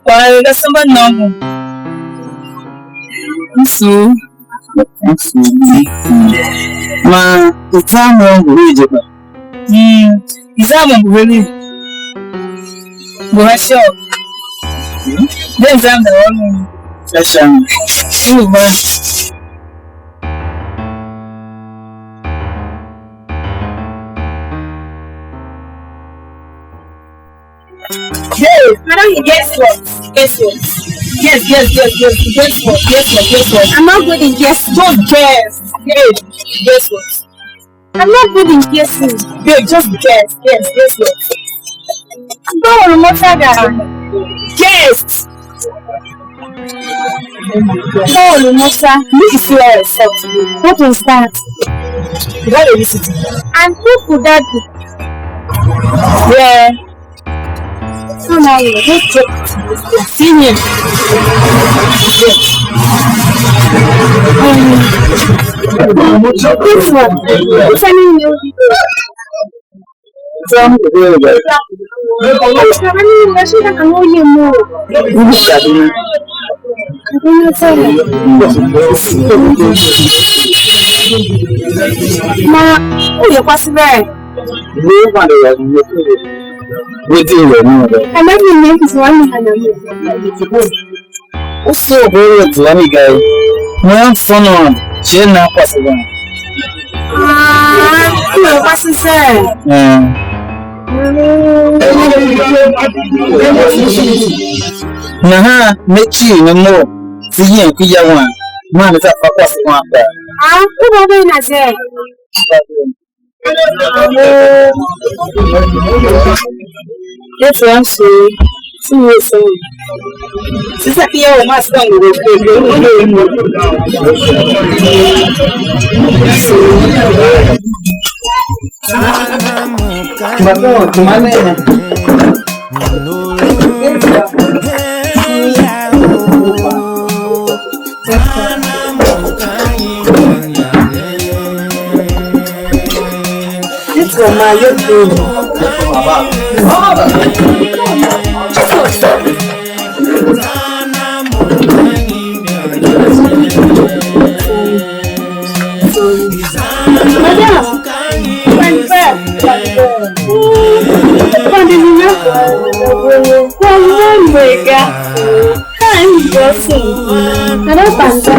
Kwagh er a samba nôngo. M su. M su. Man i tsa mo ngu ve je kpa. Mm, i za mo ngu ve li. Ngu ha sha. De za mo ôron. Sha sha. Ngu va. Hey, I don't guess what? Guess what? Guess, guess, guess, guess, guess what? Guess what? Guess what? I'm not good in guess. Don't guess. Hey, guess what? I'm not good in guessing. Babe, just guess, guess, guess what? Don't almost that. Guess. Paul Musa, you is here yourself. What is that? Why are you sitting? And who could that be? Yeah. So now you just check. See him. Yes. Um, this one. It's an email. Ma, u ye kwase vee? Wetin we ne? U soo bo we zua mi ga ye. Mo yam sono je na kwase van. Ah, u ye kwase se. Eh. Nahan ne cii ne mough, se yem ku ya wang, man ne za fa kwase wang kpaa. Ah, u va ve na se. Yesu wangu, si Yesu. Sasa pia umaskini. It's for my youth. Madam, twenty-five. Pandemia. Kwa mwe ga. Ka ni bosu. Kada panda.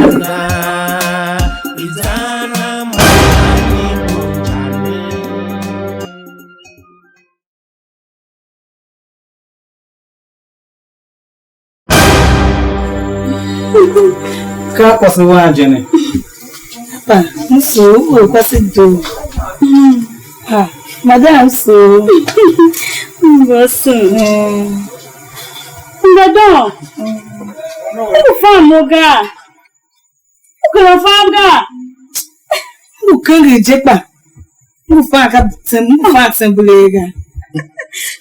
Ka kwase wan je ne. Papa, m soo, u kwase doo. Ha, madam, m soo. M va soo. Mbadon, u ngu fan mo ga? U kera fan ga? M ngu kenger je kpa. M ngu fan ka tsem, m ngu fan tsembelee ga.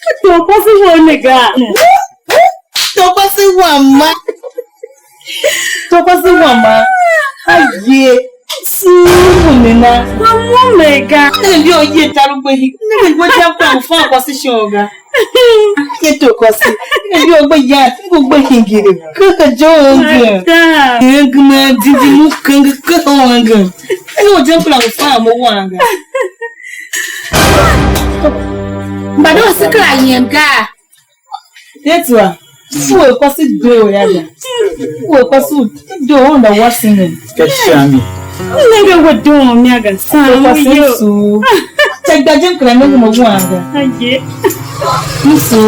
Ka tor kwase wou ne ga. Tor kwase wam ma. Tor kwase wam ma. Aye. Su ne na. Wam mo me ga. Ne mbi o ye tar u gbe hi. Ne mbi gbe jam kpa u fan kwase shon ga. Ye tor kwase. Ne mbi o gbe ya, ngu gbe hingiri. Ke ka jo ngi. Ngi ma di di mu kenge ke ho ngi. Ene u je m kera u fan mo wanga. Mbadon se kera yem ga. Tetua, u er kwase doo ya ga. U er kwase u doo unda wase ne. Ka shami. U nenge we doo mi ga. Sa u kwase yo. Su. Te gba je m kera nenge mo wanga. Aye. Musu.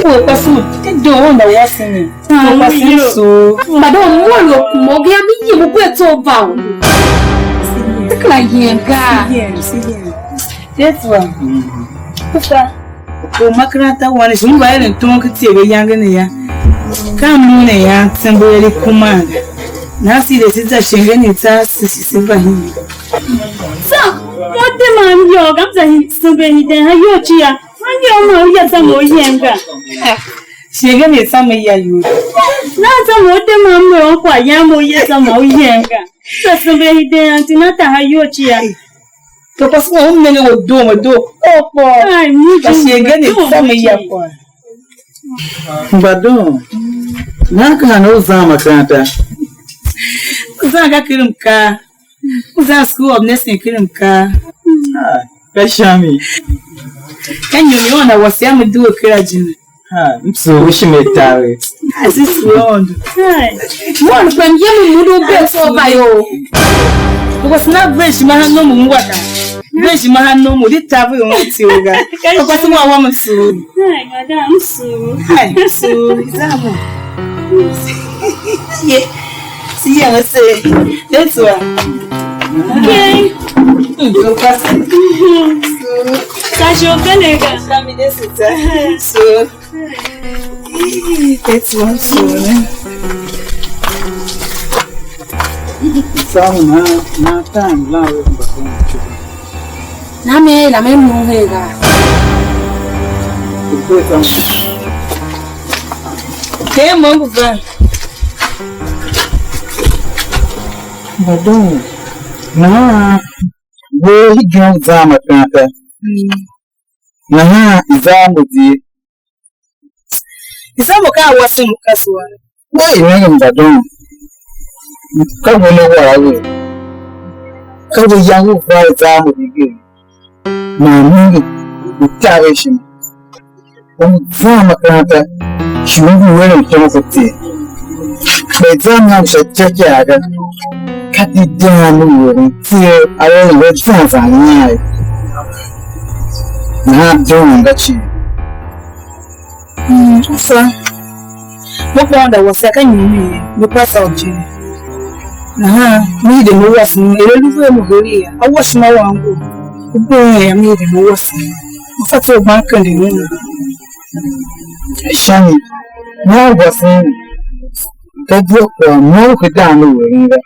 U er kwase u doo unda wase ne. Tor kwase m soo. Mbadon mo lu kuma u gayô, mi yem u gbe tso u va u. Se kera yem ga. Tetua. Kufa. U makaranta wani shi m va eren tom ken ityev ayange ne ya. Ka m lu ne ya, tsembe er i kuma ga. Nahan se de se za shenge ne tsa se shi se va hin. Tsô, mo de man m yôô ga, m za hin tsembe hiden ha iyol cii ya. Man yô, ma u ya za mo u yem ga. Shighe mi tsa me ya yu. Na za mo de ma me o kwa ya mo ye za mo u yem ga. Sa sembe hiden anti na ta ha yu cii ya. To ko sima u menge u doo mo doo. O ko. Ai, mi ka ji shighe mi tsa me ya kwa. Mbadon. Na ka na u zan makaranta. U zan ga kirim ka. U zan School of Nursing ken mkaa. Ah, ka sha mi. Ka nyom yô na wase a me due kera jime. Ha, m sugh u shi me taver. Asi sughun. Hai. Mon kpem yem u mundu u bee tso va yo. Because na bee shima ha nom u ngwa ka. Bee shima ha nom u di taver u ti u ga. Because wa wa m sugh. Hai, madam, m sugh. Hai, m sugh. Zamo. Ye. Si yem ase. That's why. Okay. Mm, so fast. Sa shi u kende ga. Sa mi de sita. So. That's one so. Samu na na tan lan we mba kon chuku. Na me la me mu he ga. Ku ko samu. Ke mo ngu va. Mbadon. Na we hegen zan makaranta. Nahan i za a mo di. I za mo ka a wase mo ka sua. We i nenge mbadon. Ka we ne wara we. Ka we yange u va i za a mo di ge. Man nenge u taver ishima. U zan makaranta shi u ngu eren tom ku tser. Kpa i zan nan sha ityôkyaa ga. Ka di dang u eren tser a eren ve zan zan nyian ye. Nahan doo nga cii. Mm, fa. Mo kpa onda wase ka nyi mi ye, me pasa u cii. Nahan, mi de mo wase, er a lu ve mo heria, a wase ma wangu. U bee ya mi de mo wase. Mo fa tso ban kende mo. Shani, mo wase. Ka dia kwa mo ke dan u eren ga.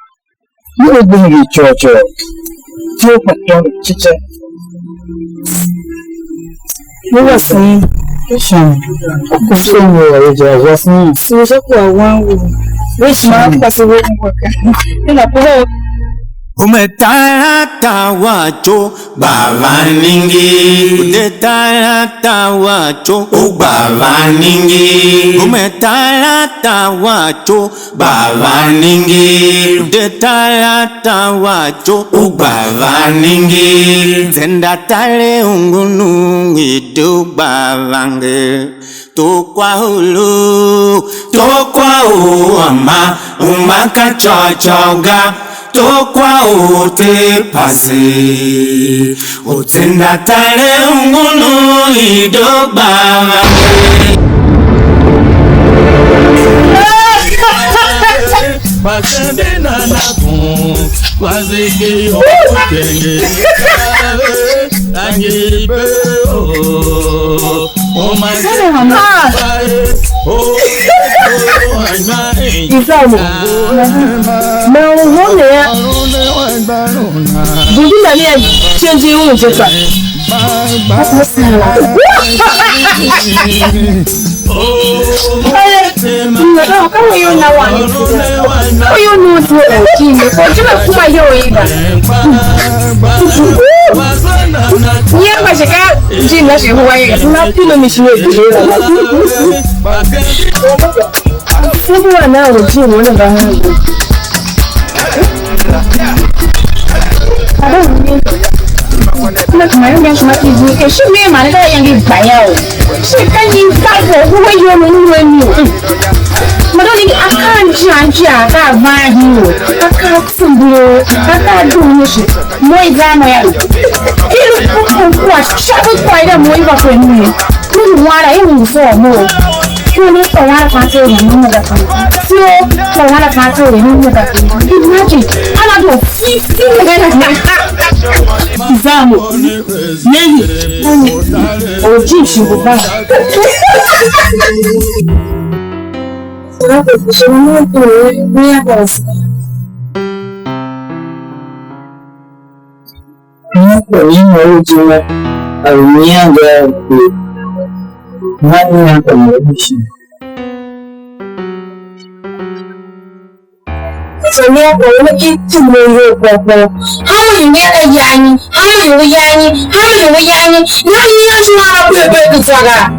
Mo gbe ngi coo coo. Tio kpa tôndo cica. Mo wase. Shan. Ko so mo wa ye ja wase. Su sha kwagh wang u. We shi ma kwase we mo ka. Ina ko. Umetarata wacho gba vanenge. Utetarata wacho u gba vanenge. Umetarata wacho gba vanenge. Utetarata wacho u gba vanenge. Zenda tale ungunu idu gba vange. Tokwa ulu, tokwa u ama, uma ka chôchô ga, tokwa u te pase, u tsenda tale ungunu i do gba vande. Masende nana kun, kwazege yo kutenge. Angibe o. Izamu. Na uhone ya. Bundi na ni a chenji un je ka. Kama hiyo na wani. Huyu ni mtu wa chini. Kwa jina kuma hiyo iba. Nyie kwa shika jina shi huwa ye. Na pino mi shi ye. Sisi wa na o chini wana bahari. Kuna tumaini ya shima kiji. Eshi me mane ka yangi bayao. Shi ka nyi ka ko huwa yo no no ni. Madoni ni akan jan ja ka va hiyo. Aka tsumburo. Aka dunyo shi. Mo i za mo ya. Ilu kuku kwa shabu kwa ida mo i va kwe mwe. Kuni wala i ngu so mo. Kuni kwa wala kwa te ni mo ga kwa. Sio kwa wala kwa te ni mo ga kwa. Imagine. Ala do fi fi. Zamo. Nini? Oji shi buba. Nako ni mo ujima, arumianga ku mani nako ni ushi. Sonia kwa wani iti mo yo kwa kwa. Hamu ni miaka yani, hamu ni uyani, hamu ni uyani. Nani ni yo chuma wa kwe kwe kutwaga.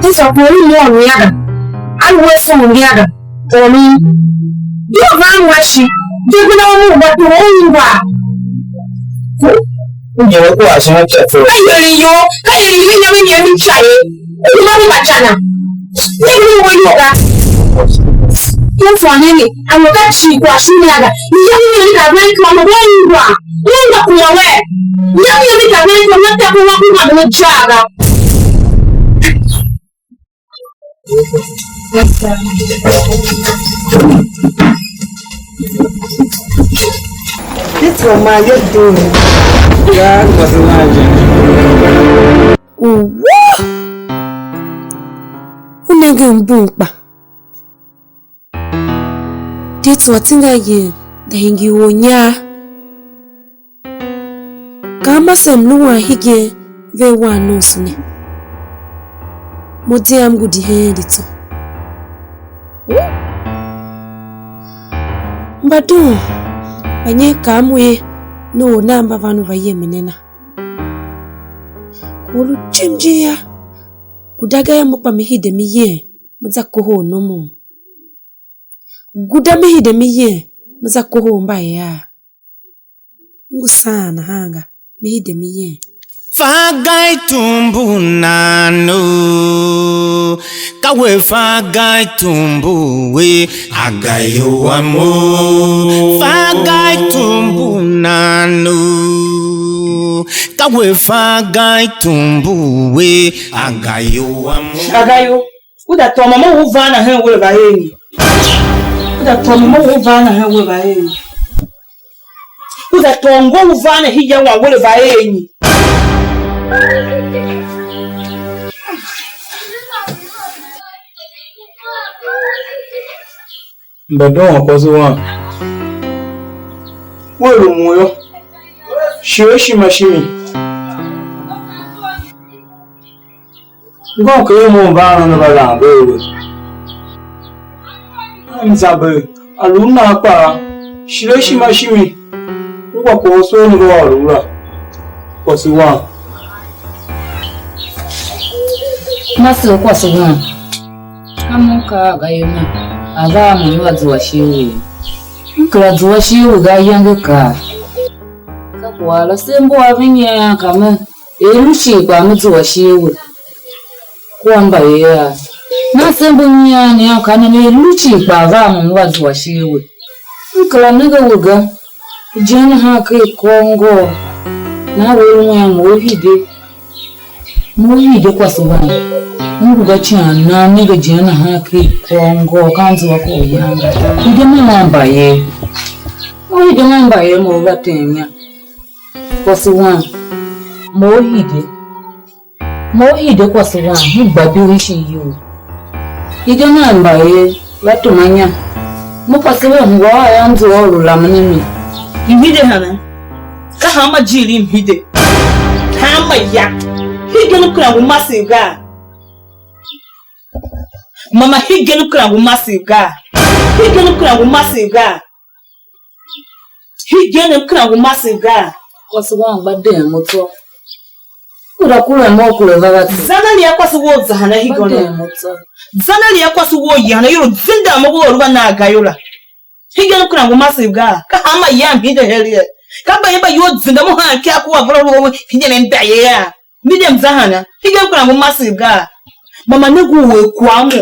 Tisa kwagh u môm nyian, aluer se u nyian, or u, di u van wa shi, di gbenda u mu gba tugh u ungwa. U nyer kwagh shin a ca tso. Ka ior i iyol, ka ior i iyol i nyange nyian mi ca ye. U ma mi mba ca na. Ne mi u iyol ga. U fô nenge, a lu ka cii kwagh shin nyian ga. Nyian nyian mi ka van ikônough u ungwa. Nyian nga kuma we. Nyian nyian mi ka van ikônough, nyian ta kuma kuma ne ja ga. This one man just do it. God was a legend. Ooh, woo! U nenge mbun kpa. Tetso a tsinga yen, za hingir or inyar. Ka a mase mlu wan hegen vea wan nomso ne. Mo di am ngu di heen di tsô. Mba doon, mba nyen kaa mo er, ne or nan mba van u va yem ne na. Ku u lu jim jim yô, guda ga yô, mo kpa me hide me yem, me za kohol nomom. Guda me hide me yem, me za kohol mbayev av. M ngu saan nahan ga, me hide me yem. Fa ga itumbu nan u, ka we fa ga itumbu we, agayo amo. Fa ga itumbu nan u, ka we fa ga itumbu we, agayo amo. Agayo, u da tôô mô u van nahan u le va er nyi? U da tôô mô u van nahan u le va er nyi? U za tôô ngô u van ne hingya wam we le va er nyi? Mba doon kwase wam. Wea lu mo yô, shi u ishima shimi. Ngômkegh mou mba ônov ne va lan ve a we. M zamber, a lu u nan kpaa, shire ishima shimi, ungwa kwagh u soo ne va ôr u la, kwase wam. Masev kwase wam, ka mo m kaa a ga yô, man a va a mo m va zua shighe we. M kera zua shighe we ga ayange kar. Ka kwagh la se mbu a ve nyian ka me. Er lu cii kpaa me zua shighe we, kua mbayev av. Nan se mbu nyian ne yô, ka ne me er lu cii kpaa va a mo me va zua shighe we. M kera nenge we ga, ijen nahan ker kôr ngôôr, nahan we lu mo yô, mo u hide, mo u hide kwase wam. M ngu ga cian nan nenge ijen nahan ker kôr ngôôr, ka m zua kwagh u yan ga. Hide mo a mbayev, mo hide mo a mbayev, mo u va tem inya. Kwase wam, mo u hide, mo u hide kwase wam, m gba doo shin iyol. Hide nan mbayev, va tema inya. Mo kwase ve hungwa a yam zua u lu lamen a mi. M hide hana? Ka hanma ijiir i m hide. Hanma ya. Hide u kera ngu masev gaa? Mama, hide u kera ngu masev gaa? Hide u kera ngu masev gaa? Hegen m kera ngu masev gaa? Kwase wam gba dem mo tsô. Kura kura mo kura va va tse. Zan a li a kwase wou za hana higô na. Gba dem mo tsô. Zan a li a kwase wou ya hana, yô, zindan mo wou lu va na ga yô la. Hegen m kera ngu masev gaa? Ka hanma yam hide her ye. Ka mba ye mba yô zindan mo han kia ku a vura lu hingen mba ye ya. Mi de mza hana? Hingir m kera ngu masev gaa? Mama, nenge u er kwagh mo.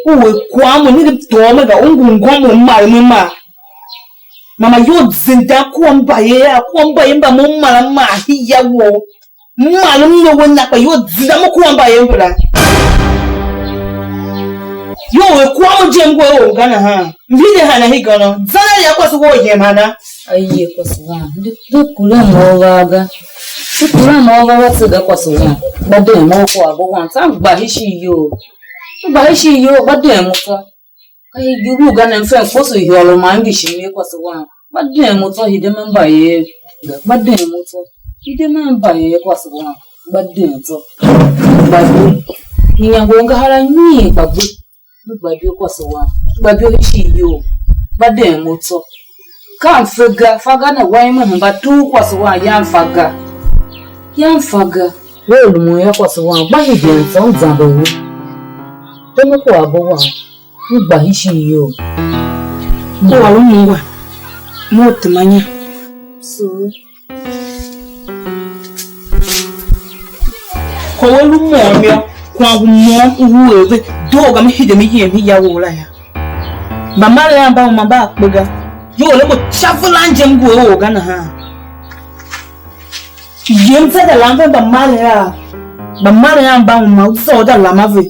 U er kwagh mo, nenge m tôô me ga, u ngu ngô mo, m mar me mar. Mama, yô, zindan kua mbayev a, kua mbayev mba mo m mar a mar hia wou. M mar m ne we na, kpa yô, zindan mo kua mbayev mbala. Yô, u er kwagh mo je, m ngu a or ga nahan. M hide hana higô nô? Zan a ya kwase wou yem hana? Aie kwase wam, di, di kuran mo va ga. Di kuran mo va va tse ga kwase wam. Gba dem mo kwagh bo wam, tsô m gba ishi iyol. M gba ishi iyol, gba dem mo tsô. Ka i dugh ga ne, m fe m koso ihôôlou man m ngi shin ye kwase wam. Gba dem mo tsô, hide me mbayev ga. Gba dem mo tsô, hide me mbayev kwase wam. Gba dem tsô. Gba dem. Inyange u ngahar anyiin gba gbe. M gba ibo kwase wam, m gba ibo ishi iyol, gba dem mo tsô. Ka m fe ga, fa ga ne wa imo hemba tugh kwase wam, ya m fa ga, ya m fa ga. Wea lumun yô, kwase wam, gba hiden tsô, m zamber we. Dem kwagh bo wam, m gba ishi iyol. Mo a lu m ungwa, mo u tema inya. Sugh. Kwagh u a lu môm yô, kwagh u môm u wuee ve, doo ga me hide me yem hia wou la yô. Mbamaren av mba uma mba a kpe ga, ior a mo ca veran je m ngu a or ga nahan. Yem za za lam ve mbamaren av, mbamaren av mba uma, u za u za lam a ve.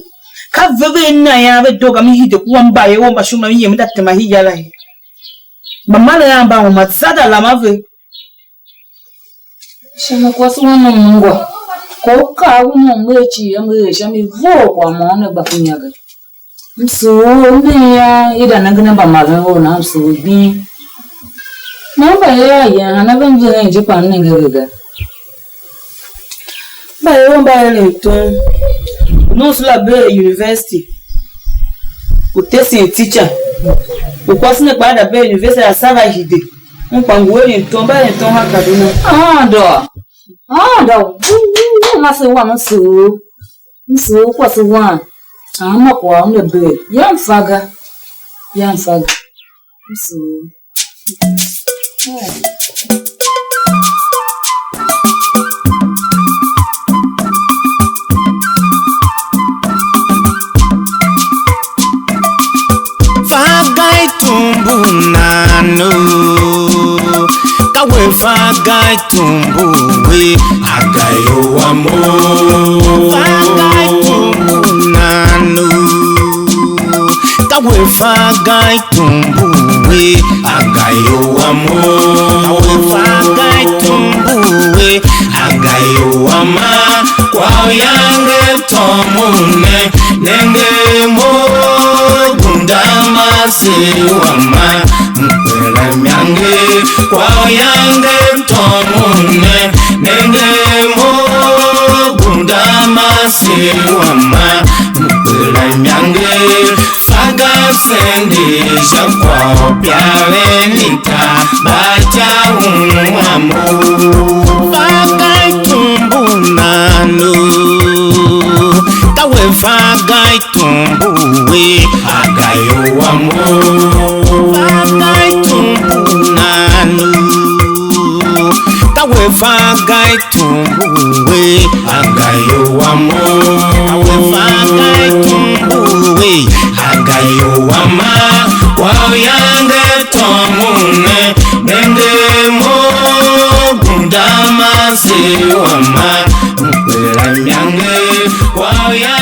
Ka ve ve i na ian ve doo ga me hide kua mbayev ou mbashima me yem me da tema hia la ye. Mbamaren av mba uma, za za lam a ve. Sha mo kwase wam u ungwa, ko u kaa u mo m er cii yô, me er sha mi vough kwagh môm ne gba ku inya ga. M sugh u nen ya, i da nenge ne mbamaren ou nan m sugh u gbing. Nahan mba er a yan, hana ve mze hen je kpa m nenge ve ga. Mba er ou mba eren tom. U nonso la bee university. U tesen teacher. U kwase ne kpaa da bee university a sara hide. Un kpa ngu eren tom, mba eren tom ha Kaduna. Aôndo. Aôndo. Wu, wu, wu, ma se wam m sugh. M sugh kwase wam. Hanma kwagh una bee. Yam fa ga. Yam fa ga. M sugh. Fa ga itumbu nano, ka we fa ga itumbu we, agayo amo. Fa ga itumbu nano, ka we fa ga itumbu we, agayo amo. Ka we fa ga itumbu we, agayo ama. Kwa uyange tômon ne, nenge mo gunda ma se wama, mkpela myange. Kwa uyange tômon ne, nenge mo gunda ma se wama, mkpela myange. Fa ga sende sha kwagh u pyaren i tar, ba ca u amo. Fa ga itumbu nano, ka we fa ga itumbu we, agayo amo. Fa ga itumbu nano, ka we fa ga itumbu we, agayo amo. Ka we fa ga itumbu we, agayo ama. Kwa uyange tômon ne, nenge mo gunda ma se wama, mkpela myange. Kwa uyange